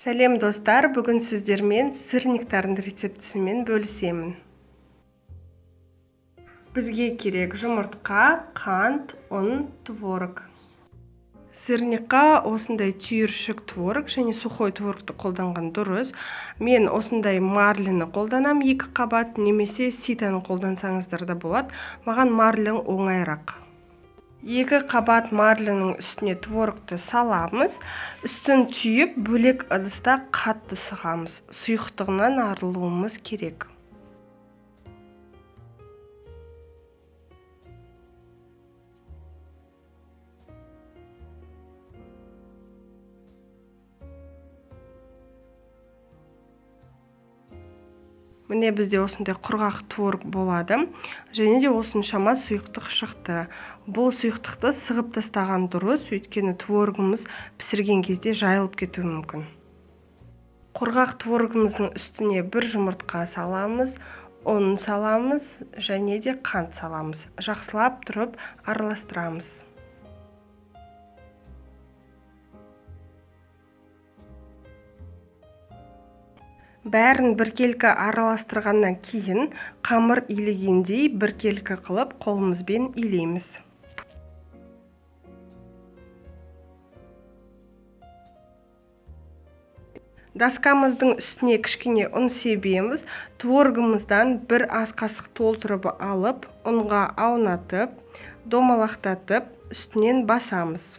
Сәлем, достар! Бүгін сіздермен сырниктардың рецептісімен бөлісемін. Бізге керек жұмыртқа, қант, ұн, творог. Сырникқа осындай түйіршік творог және сухой творогты қолданған дұрыс. Мен осындай марлины қолданам, 2 қабат, немесе ситаны қолдансаңыздар да болады. Маған марлин оңайырақ. 2 қабат марлинің үстіне творогты саламыз, үстін түйіп, бөлек ыдыста қатты сығамыз. Сұйықтығынан арылуымыз керек. Міне, бізде осындай құрғақ творог болады. Және де осыншама сұйықтық шықты. Бұл сұйықтықты сығып тастаған дұрыс, өйткені творогымыз пісірген кезде жайылып кетуі мүмкін. Құрғақ творогымыздың үстіне 1 жұмыртқа саламыз, ұн саламыз және де қант саламыз. Жақсылап тұрып араластырамыз. Бәрін біркелкі араластырғаннан кейін қамыр илегендей біркелкі қылып қолымызбен илейміз. Доскамыздың үстіне кішкене ұн себеміз. Творогымыздан бір ас қасық толтырып алып, ұнға аунатып, домалақтатып, үстінен басамыз.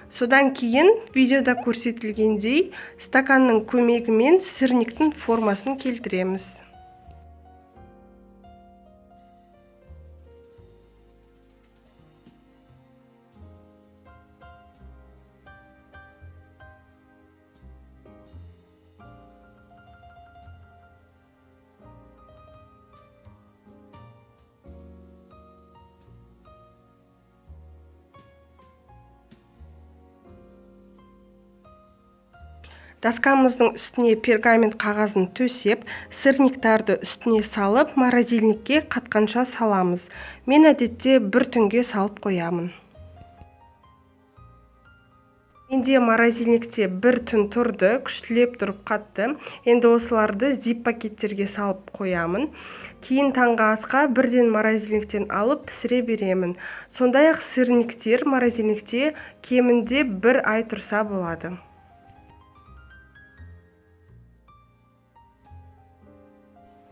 Содан кейін видеода көрсетілгендей стаканның көмегімен сырниктің формасын келтіреміз. Доскамыздың үстіне пергамент қағазын төсеп, сырниктарды үстіне салып, морозильникке қатқанша саламыз. Мен әдетте бір түнге салып қоямын. Менде морозильникте бір түн тұрды, күштілеп тұрып қатты. Енді осыларды зип пакеттерге салып қоямын. Кейін таңғы асқа бірден морозильниктен алып пісіре беремін. Сондай-ақ сырниктер морозильникте кемінде бір ай тұрса болады.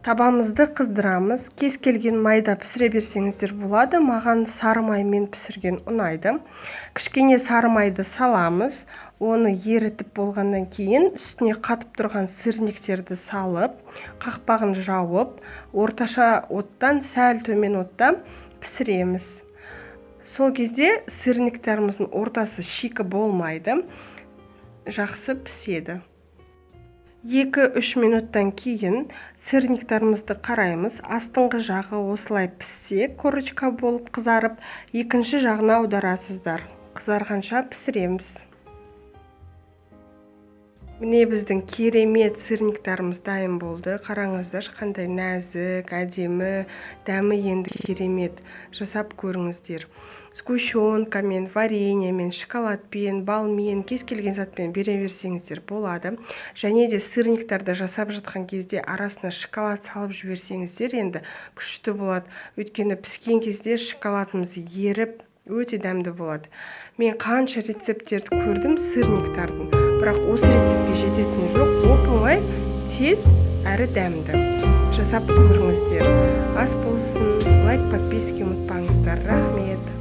Табамызды қыздырамыз. Кез келген майда пісіре берсеңіздер болады. Маған сары маймен пісірген ұнайды. Кішкене сары майды саламыз. Оны ерітіп болғаннан кейін үстіне қатып тұрған сырниктерді салып, қақпағын жауып, орташа оттан сәл төмен отта пісіреміз. Сол кезде сырниктеріміздің ортасы шикі болмайды, жақсы піседі. 2-3 минуттан кейін сырниктарымызды қараймыз. Астыңғы жағы осылай піссе, корочка болып қызарып, екінші жағына аударасыздар. Қызарғанша пісіреміз. Міне, біздің керемет сырниктарымыз дайын болды. Қараңыздаршы, қандай нәзік, әдемі, дәмі енді керемет. Жасап көріңіздер. Сгущенкамен, вареньемен, шоколадпен, балмен, кез келген затпен бере берсеңіздер болады. Және де сырниктарды жасап жатқан кезде арасына шоколад салып жіберсеңіздер, енді күшті болады. Өйткені піскен кезде шоколадымыз еріп, өте дәмді болады. Мен қанша рецепттерді көрдім сырниктардың, бірақ осы рецептке жететін жоқ. Оп-оңай, тез әрі дәмді. Жасап көріңіздер. Ас болсын, лайк, подписки ұмытпаңыздар. Рахмет.